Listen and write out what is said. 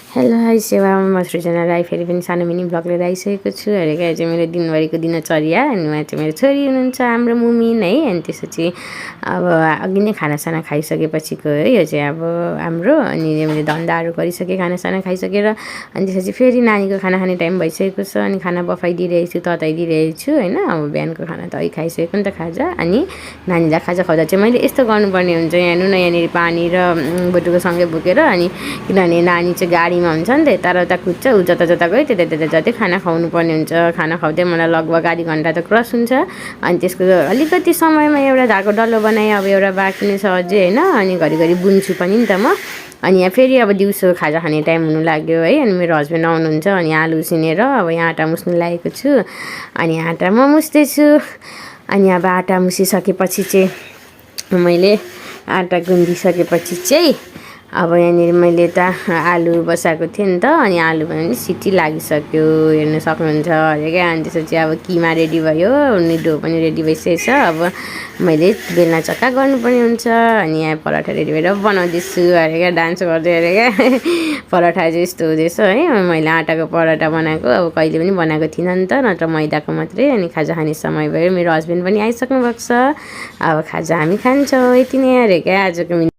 Hello hi सेवा म सृजना राई फेरि पनि सानो मिनी ब्लग लिएर आइसकेको छु। क्या चाहिँ मेरो दिनभरिको दिनचर्या अनि उहाँ चाहिँ मेरो छोरी हुनुहुन्छ हाम्रो मुमिन है। अनि त्यसपछि अब अघि नै खानासाना खाइसकेपछिको है यो चाहिँ अब हाम्रो अनि मैले धन्दाहरू गरिसकेँ खानासाना खाइसकेर। अनि त्यसपछि फेरि नानीको खाना खाने टाइम भइसकेको छ अनि खाना बफाइदिइरहेको छु तताइदिइरहेको छु होइन। अब बिहानको खाना त अघि खाइसकेको नि त खाजा। अनि नानीलाई खाजा खुवाउँदा चाहिँ मैले यस्तो गर्नुपर्ने हुन्छ यहाँ हेर्नु न यहाँनिर पानी र बटुको सँगै बोकेर अनि किनभने नानी चाहिँ गाडीमा हुन्छ नि त यता कुद्छ ऊ जता गयो त्यता जतै खाना खुवाउनु पर्ने हुन्छ। खाना खुवाउँदै मलाई लगभग आधी घन्टा त क्रस हुन्छ। अनि त्यसको अलिकति समयमा एउटा धागो डल्लो बनाएँ अब एउटा बाँकी नै छ अझै होइन। अनि घरिघरि बुन्छु पनि नि त म। अनि यहाँ फेरि अब दिउँसो खाजा खाने टाइम हुनु लाग्यो है। अनि मेरो हस्बेन्ड आउनुहुन्छ अनि आलु उसिनेर अब यहाँ आँटा मुस्नु लागेको छु। अनि आँटा म मुस्दैछु। अनि अब आँटा मुसिसकेपछि चाहिँ मैले आँटा गुन्दिसकेपछि चाहिँ अब यहाँनिर मैले त आलु बसाएको थिएँ नि त। अनि आलु पनि सिटी लागिसक्यो हेर्न सक्नुहुन्छ अरे क्या। अनि त्यसपछि अब किमा रेडी भयो अनि डो पनि रेडी भइसकेको छ। अब मैले बेल्ना चक्का गर्नुपर्ने हुन्छ। अनि यहाँ पराठा रेडी भएर बनाउँदैछु अरे क्या डान्स गर्दै अरे क्या। पराठा चाहिँ यस्तो हुँदैछ है। मैले आँटाको पराठा बनाएको अब कहिले पनि बनाएको थिइनँ नि त नत्र मैदाको मात्रै। अनि खाजा खाने समय भयो मेरो हस्बेन्ड पनि आइसक्नु भएको छ। अब खाजा हामी खान्छौँ यति नै अरे क्या आजको